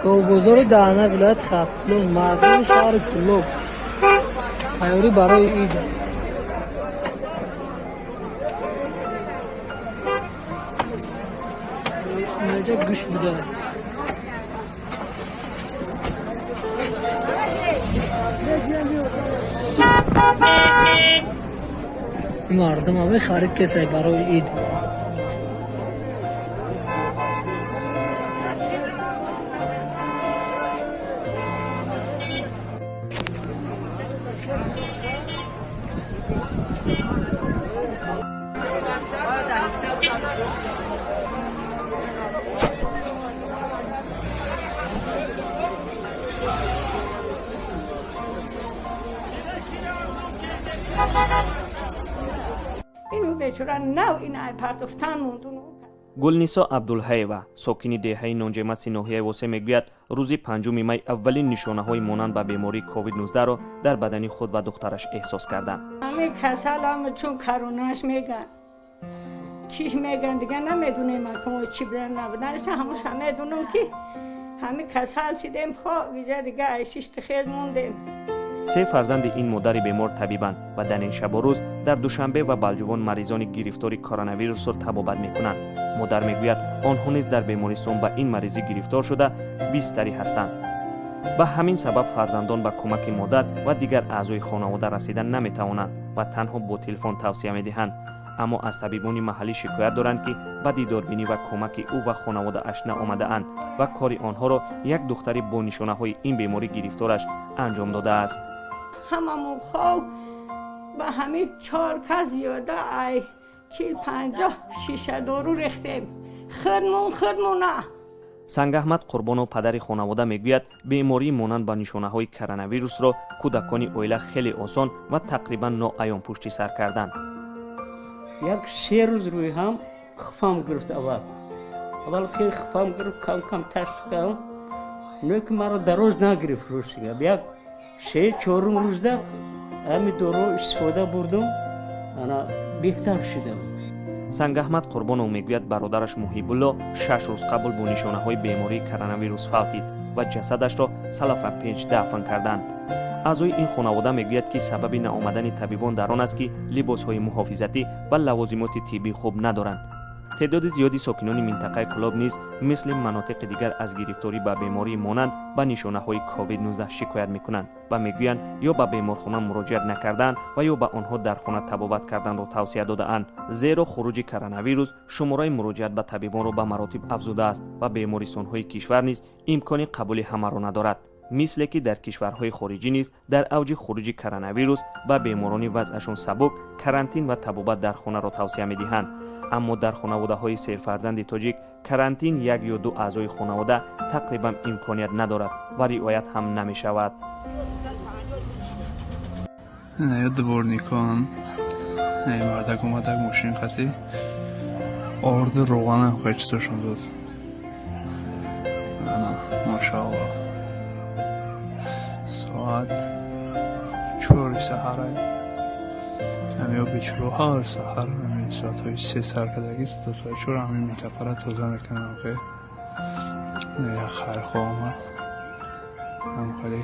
Говбозори Даҳана, вилояти Хатлон, мардуми шаҳри Кӯлоб, тайёрӣ барои ид. Инҷа гӯшт буда. Мардум ҳамаи харид кесай барои ид. Ину бечора нав ина партофтан монд. Гулнисо Абдулҳаева, сокини деҳаи Нонҷемаси ноҳияи Восе, мегӯяд, рӯзи 5 май аввалин нишонаҳои монанд ба бемории COVID-19-ро дар бадани худ ва духтараш эҳсос карданд. Ҳами касалам, чун коронаш меган, чиш меган, дига намедунем акмо чӣ будан набуданаш, ҳамуша медунам, ки ҳами касал шидем, хо иҷа дига айшишти хел мондем. Се фарзанди ин модари бемор табибанд ва дар ин шабу рӯз дар Душанбе ва Балҷувон маризони гирифтори коронавирусро табобат мекунанд. Модар мегӯяд, онҳо низ дар бемористон ба ин маризӣ гирифтор шуда бистарӣ ҳастанд. Ба ҳамин сабаб фарзандон ба кӯмаки модар ва дигар аъзои хонавода расида наметавонанд ва танҳо бо телефон тавсия медиҳанд. Аммо аз табибони маҳаллӣ шикоят доранд, ки ба дидорбинӣ ва кӯмаки ӯ ва хонаводааш наомадаанд ва кори онҳоро як духтари бо нишонаҳои ин беморӣ гирифтораш анҷом додааст. Ҳамамон хоб ба ҳамин чор кас зиёда ай 40-50 шиша дору рехтем, худмон худмона. Сангаҳмад Қурбонов, падари хонавода, мегӯяд, бемории монанд ба нишонаҳои коронавирусро кӯдакони оила хеле осон ва тақрибан ноаён пушти сар карданд. Як се рӯз рӯи ҳам хуфам гирифт. Аввал аввал хеле хуфам гирифт, кам кам ташт кардам, но ки маро дароз нагирифт. Рӯзи як се чорум рӯзда ҳами доро истифода бурдум, ана беҳтар шудам. Сангаҳмад Қурбонов мегӯяд, бародараш Муҳибулло 6 рӯз қабл бо нишонаҳои бемории коронавирус фавтид ва ҷасадашро Салафа-Пенҷ дафн карданд. Аъзои ин хонавода мегӯяд, ки сабаби наомадани табибон дар он аст, ки либосҳои муҳофизатӣ ва лавозимоти тиббӣ хуб надоранд. Теъдоди зиёди сокинони минтақаи Кӯлоб низ мисли манотиқи дигар аз гирифторӣ ба бемории монанд ба нишонаҳои COVID-19 шикоят мекунанд ва мегӯянд, ё ба беморхона муроҷиат накардаанд ва ё ба онҳо дар хона табобат карданро тавсия додаанд, зеро хуруҷи коронавирус шумораи муроҷиат ба табибонро ба маротиб афзудааст ва бемористонҳои кишвар низ имкони қабули ҳамаро надорад. Мисле ки дар кишварҳои хориҷӣ низ дар авҷи хуруҷи коронавирус ба беморони вазъашон сабук карантин ва табобат дар хонаро тавсия медиҳанд. Аммо дар хонаводаҳои серфарзанди тоҷик карантин як ё ду аъзои хонавода тақрибан имконият надорад ва риоят ҳам намешавад. Ё дворникон, мардак омадак, мошин қати орду роғанам хеле чизошон дод. Ана, машаалло, соат 4 саҳарай. Ҳамиё бечуро ҳар саҳар ҳамин соатҳои 3 сар кардагӣ то соати 4 ҳамин минтақаро тоза мекунам. Хе як хайрхоҳ омад, ҳам хеле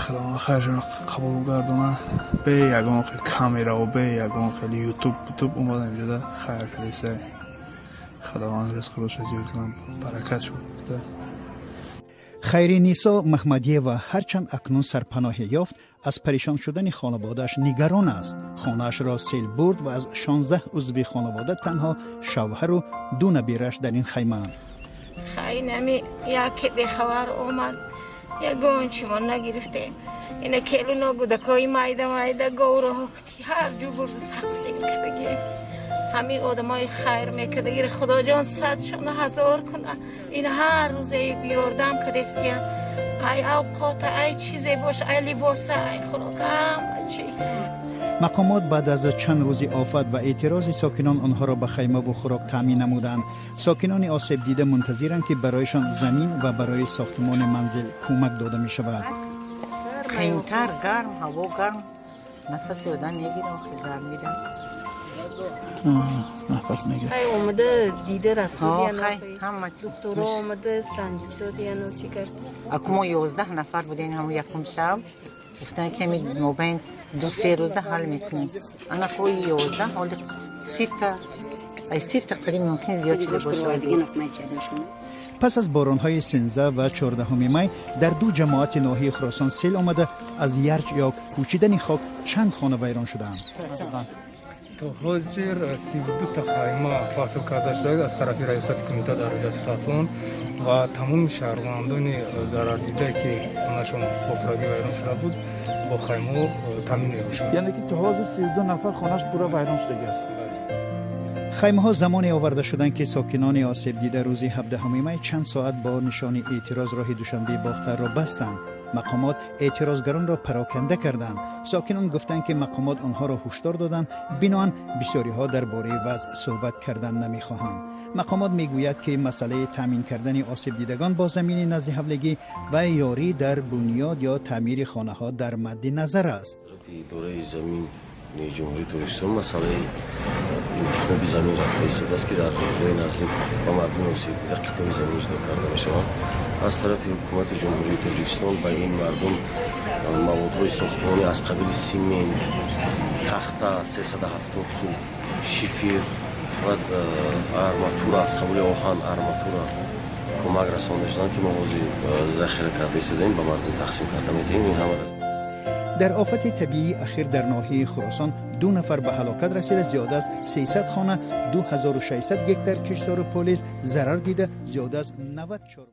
Худованд хайршонро қабул гардонад. Бе ягон хел камераву бе ягон хели ютуб бутуб омадам инҷода хайр кардиса. Худованд ризқи рӯзша зиёд кунад, баракат шуд. Хайринисо Маҳмадиева ҳарчанд акнун сарпаноҳе ёфт, аз парешон шудани хонаводааш нигарон аст. Хонаашро сел бурд ва аз 16 узви хонавода танҳо шавҳару ду набираш дар ин хаймаанд. Хайнами яке бехабар омад, ягон чимо нагирифтем. Ина келуно гудакои майда майда говроҳо ҳар ҷу бурду тақсим кардагием. Ҳамин одамои хайр мекардагиро Худоҷон садшона ҳазор куна. Ин ҳар рӯзе ёрдам кардестиян, ай авқота, ай чизе боша, ай либоса, ай хӯрока, ҳама чи. Мақомот баъд аз чанд рӯзи офат ва эътирози сокинон онҳоро ба хаймаву хӯрок таъмин намуданд. Сокинони осебдида мунтазиранд, ки барояшон замин ва барои сохтмони манзил кӯмак дода мешавад. Қиинтар, гарм, ҳаво гарм, нафаси одам мегира, охи гармида. Нафас мегирад. Хай омада дида рафтудияно, духтуро омада санҷисодияно, чӣ кард. Аку мо 11 нафар будем. Ҳамун якум шаб гуфтанд, ки ҳами мобайн 2-3 рӯзда ҳал мекунем. Ана кои 11 ҳоли 30-та, ай 30-та қариб мумкин зиёд шуда бошад. Пас аз боронҳои 13 ва 14 май дар ду ҷамоати ноҳияи Хуросон сел омада, аз ярч ё кӯчидани хок чанд хона вайрон шудаанд. То ҳозир 32-та хайма васл карда шуда аз тарафи раёсати кумита дар вилояти Хатлон ва тамоми шаҳрвандони зарардидае, ки хонашон бо пуррагӣ вайрон шуда буд, бо хаймаҳо таъмин мебошанд. Яъне ки то ҳозир 32 нафар хонаш пурра вайрон шудагӣ аст. Хаймаҳо замоне оварда шуданд, ки сокинони осебдида рӯзи 17 май чанд соат бо нишони эътироз роҳи Душанбеи Бохтарро бастанд. Мақомот эътирозгаронро пароканда карданд. Сокинон гуфтанд, ки мақомот онҳоро ҳушдор доданд, биноан бисёриҳо дар бораи вазъ суҳбат кардан намехоҳанд. Мақомот мегӯяд, ки масъалаи таъмин кардани осебдидагон бо замини назди ҳавлигӣ ва ёрӣ дар бунёд ё таъмири хонаҳо дар мадди назар аст. Идораи замини Ҷумҳурии Тоҷикистон масъалаи интихоби замин рафта истодааст, ки дар рӯзҳои наздик ба мардуми осебдида қитъаи замин ҷудо карда мешавад. Аз тарафи ҳукумати Ҷумҳурии Тоҷикистон ба ин мардум маводҳои сохтмонӣ аз қабили симент, тахта 370 куб, шифер ва арматура аз қабили оҳан, арматура кӯмак расонда шуданд, ки мо ҳозир захира карда истодаем, ба мардум тақсим карда метавонем. Ин ҳама Дар офати табиии ахир дар ноҳияи Хуросон ду нафар ба ҳалокат расида, зиёда аз 300 хона, 2600 гектар киштору полиз зарар дида, зиёда аз 90 чор